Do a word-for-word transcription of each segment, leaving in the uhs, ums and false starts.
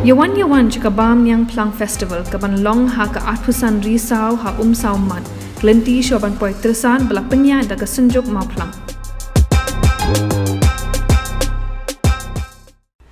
Ïawan ïawan jong ka Bam Niang Phlang Festival ka ban long ha ka arphew san Risaw ha Umsaw Mat, ka lynti shuwa ban poi Tyrsan ba la pynïaid da ka Synjuk Mawphlang.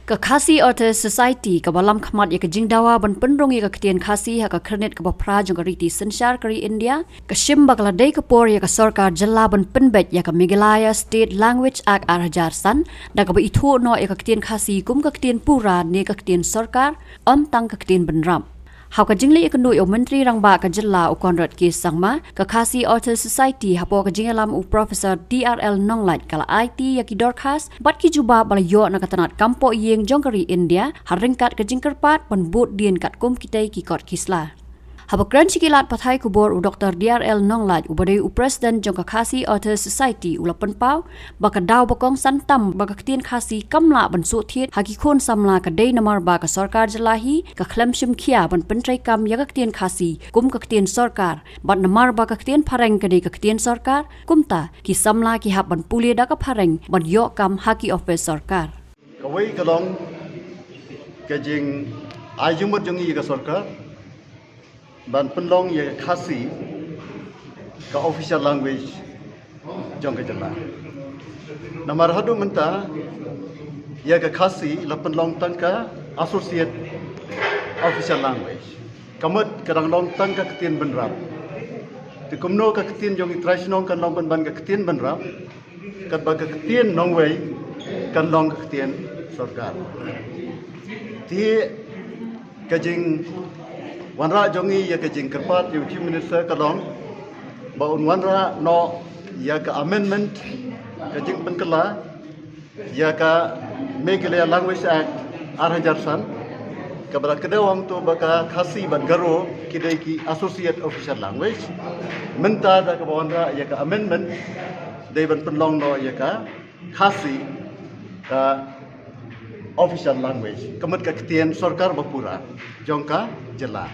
Ka Khasi Authors Society kaba lam khmat ïa ka jingdawa ban pynrung ïa ka ktien Khasi ha ka khyrnit kaba phra jong ka riti synshar ka ri India, ka shim ba ka la dei ka por ïa ka sorkar jylla ban pynbeit ïa ka Meghalaya State Language Act ar hajar san, da kaba ithuh noh ïa ka ktien Khasi kum ka ktien pura ne ka ktien sorkar, ym tang ka ktien bynrap. Ha ka jingleit ïakynduh ïa u Myntri Rangbah ka jylla u Conrad K Sangma, ka Khasi Authors Society hapoh ka jingïalam u Professor D R L Nonglait ka la aiti ïa ki dorkhas bad ki jubab ba la ïoh na ka tnat kam pohïing jong ka ri India, ha ryngkat ka jingkyrpad ban bud dien katkum kitei ki kot ki sla. Haba kren sha ki lad pathai khubor u Doktor D R L Nonglait uba dei u President jong ka Khasi Authors Society u la pynpaw ba ka daw ba kongsan tam ba ka ktien Khasi kam lah ban suk thied ha ki khun samla ka dei namar ba ka sorkar jylla hi ka khlem shim khia ban pyntreikam ïa ka ktien Khasi kum ka ktien sorkar, bad namar ba ka ktien Phareng ka dei ka ktien sorkar, kumta ki samla ki hap ban pule da ka Phareng ban ïoh kam ha ki ophis sorkar. Kawei ka long ka jingai jingmut jong ngi ïa ka sorkar ban pynlong ïa ka Khasi ka official language jong ka jylla. Namar haduh mynta ïa ka Khasi la pynlong tang ka associate official language. Ka mut ka dang long tang ka ktien bynrap. Te kumno ka ktien jong i trai shnong kan long pynban ka ktien bynrap, katba ka ktien nongwei kan long ka ktien sorkar. Te ka jingwanrah jong ngi ïa ka jingkyrpad ïa u Chief Minister ka long ba un wanrah noh ïa ka amendment, ka jingpynkylla ïa ka Meghalaya Language Act ar hajar san, kaba la kdew hangto ba ka Khasi bad Garo ki dei ki associate official language. Mynta da kaba wanrah ïa ka amendment, dei ban pynlong noh ïa ka Khasi ka official language, ka mut ka ktien sorkar ba pura jong ka jylla.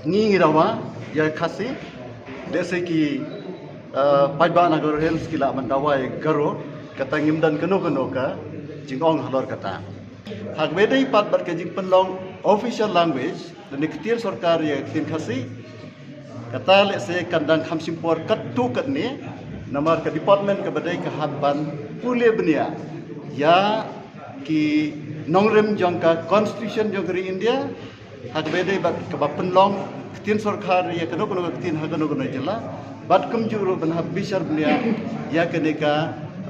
Ngi ngi dawa ïa ka Khasi, lehse ki, eh, paidbah na Garo Hills ki lah ban dawa ïa Garo, kata ngim don kano kano ka jingong halor kata. Ha kaba ïadei pat bad ka jingpynlong official language lane ktien sorkar ïa ka ktien Khasi, kata lehse kan dang kham shim por katto katne, namar ka department kaba dei ka hap ban pule bniah ïa ki nongrim jong ka constitution jong ka ri India, ha kaba ïadei bad kaba pynlong ktien sorkar ïa kano kano ka ktien ha kano kano jylla, bad kumjuh ruh ban hap bishar bniah ïa kane ka,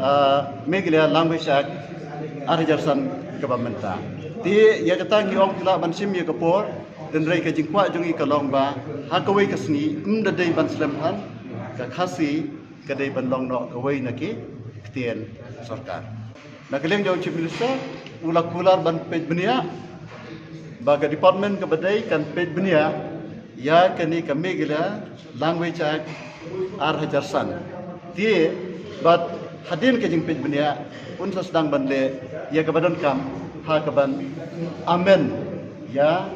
ah, Meghalaya Language Act ar hajar san kaba mynta. Te ïa kata ngi ong ki lah ban shim ïa ka por, hynrei ka jingkwah jong ngi ka long ba ha kawei ka sngi ym da dei ban slem than ka Khasi ka dei ban long noh kawei na ki ktien sorkar. Na ka liang jong u Chief Minister u la kular ban peit bniah, ba ka department kaba dei kan peit bniah ïa kane ka Meghalaya Language Act ar hajar san. Te bad hadien ka jingpeit bniah un sa sdang ban leh ïa kaba donkam ha kaban amend ïa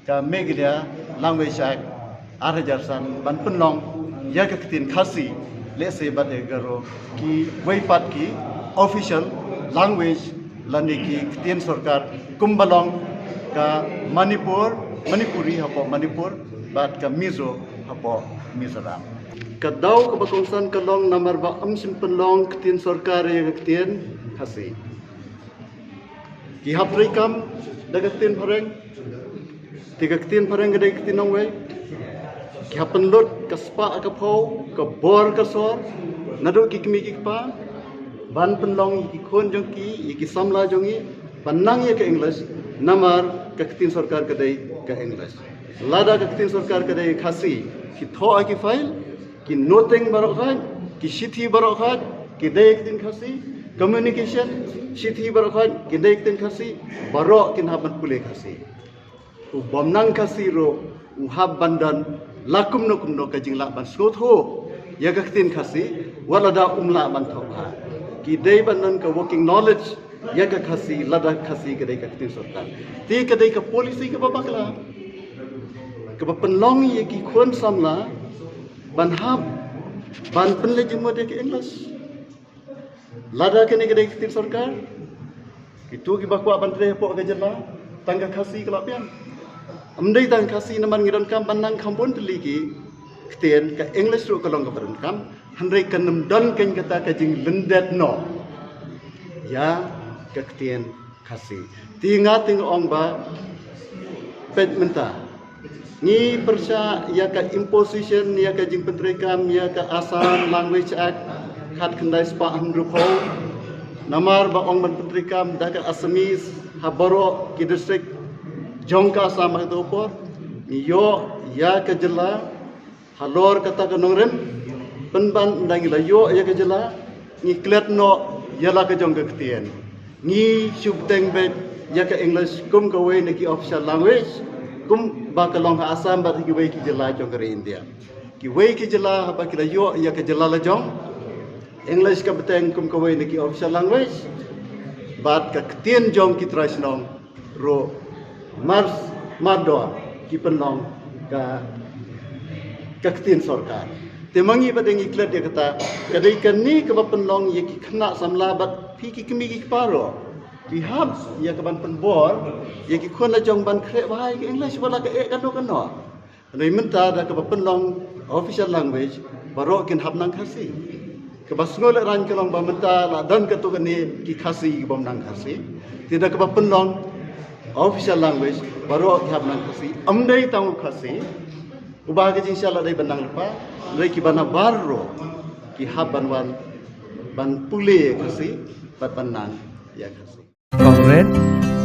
ka Meghalaya Language Act ar hajar san ban pynlong ïa ka ktien Khasi lehse bad ïa ka Garo kiwei pat ki official language lane ki ktien sorkar kumba long ka Manipur, Manipuri hapoh Manipur bad ka Mizo hapoh Mizoram. Ka daw kaba kongsan ka long namar ba ym shym pynlong ktien sorkar ïa ka ktien Khasi. Ki hap treikam da ka ktien Phareng, te ka ktien Phareng ka dei ka ktien nongwei. Ki hap pynlut ka spah ka phew, ka bor ka sor, naduh ki kmie ki kpa, ban pynlong ïa ki khun jong ki, ïa ki samla jong ngi ban nang ïa ka English, namar ka ktien sorkar ka dei ka English. Lada ka ktien sorkar ka dei Khasi, ki thoh ha ki file, ki noteng baroh khoit, ki shithi baroh khoit ki dei ktien Khasi, communication shithi baroh khoit ki dei ktien Khasi, baroh kin hap ban pule Khasi. U bym nang Khasi ruh u hap ban don la kumno kumno ka jinglah ban sngewthuh ïa ka ktien Khasi, wat lada um lah ban thoh bha. Ki dei ban don ka working knowledge ïa ka Khasi, lada Khasi ka dei ka ktien sorkar. Te ka dei ka policy kaba bakla kaba pynlong ïa ki khun samla ban hap ban pynleit jingmut ïa ka English. Lada kane ka dei ka ktien sorkar, kito kiba kwah ban trei hapoh ka jylla, Tang ka Khasi ka la biang. Ym dei tang ka Khasi namar ngi donkam ban nang kham bun tylli ki ktien, ka English ruh ka long kaba donkam. Hynrei kan ym don keiñ kata ka jinglyndet noh ïa ka ktien Khasi. Te nga te nga ong ba peit mynta ngi pyrshah ïa ka imposition, ïa ka jingpyntreikam ïa ka Assam Language Act khatkhyndai spah hynriewphew. Namar ba ong ban pyntreikam da ka Assamese ha baroh ki district jong ka Assam ha kato ka por. Ngi ïoh ïa ka jylla halor kata ka nongrim, pynban ynda ngi la ïoh ïa ka jylla, ngi klet noh ïa la ka jong ka ktien. Ngi shu bteng beit ïa ka English kum kawei na ki official language, kumba ka long ha Assam bad kiwei ki jylla jong ka ri India. Kiwei ki jylla haba ki la ïoh ïa ka jylla la jong, English ka bteng kum kawei na ki official language, bad ka ktien jong ki trai shnong ruh mar, mardor ki pynlong ka, ka ktien sorkar. Te ma ngi pat ngi klet ïa kata, ka dei kane kaba pynlong ïa ki khynnah samla bad phi ki kmie ki kpa ruh ki hap ïa ka ban pynbor ïa ki khun la jong ban khreh bha ïa ka English, wat la kaei kano kano. Hynrei mynta da kaba pynlong official language, baroh kin hap nang Khasi. Kaba sngewlehrain ka long ba mynta la don katto katne ki Khasi ki bym nang Khasi. Te da kaba pynlong official language, baroh ki hap nang Khasi. Ym dei tang u Khasi uba ha ka jingshah la dei ban nang lypa, hynrei kiba nabar ruh ki hap ban wan ban pule Khasi bad ban nang ïa Khasi. Kong Red,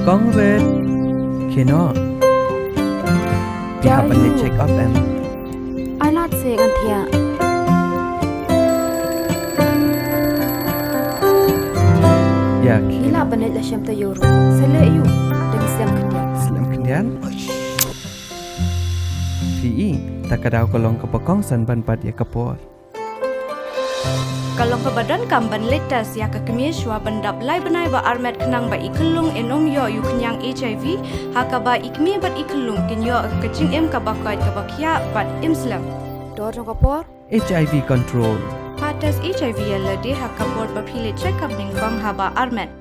Kong Red. Kino? Phi hap ban leit check up em? Ai lad se ngan thiah. Ïa, ngi lah ban leit la shem taïew ruh. Sa leh aïu? Dang slem khyndiat. Slem khyndiat? Phi i, ta ka daw ka long kaba kongsan ban bat ïa ka por. Ka long kaba donkam ban leit test ïa ka kmie shuwa ban dap lai bnai ba armet khnang ba i khyllung in ym ïoh ïa u khñiang H I V, ha kaba i kmie bad i khyllung kin ïoh ka jingim kaba koit kaba khiah bad im slem. Dor jong ka por. H I V control. Pha test H I V ïa lade ha ka por ba phi leit check up nyngkong haba armet.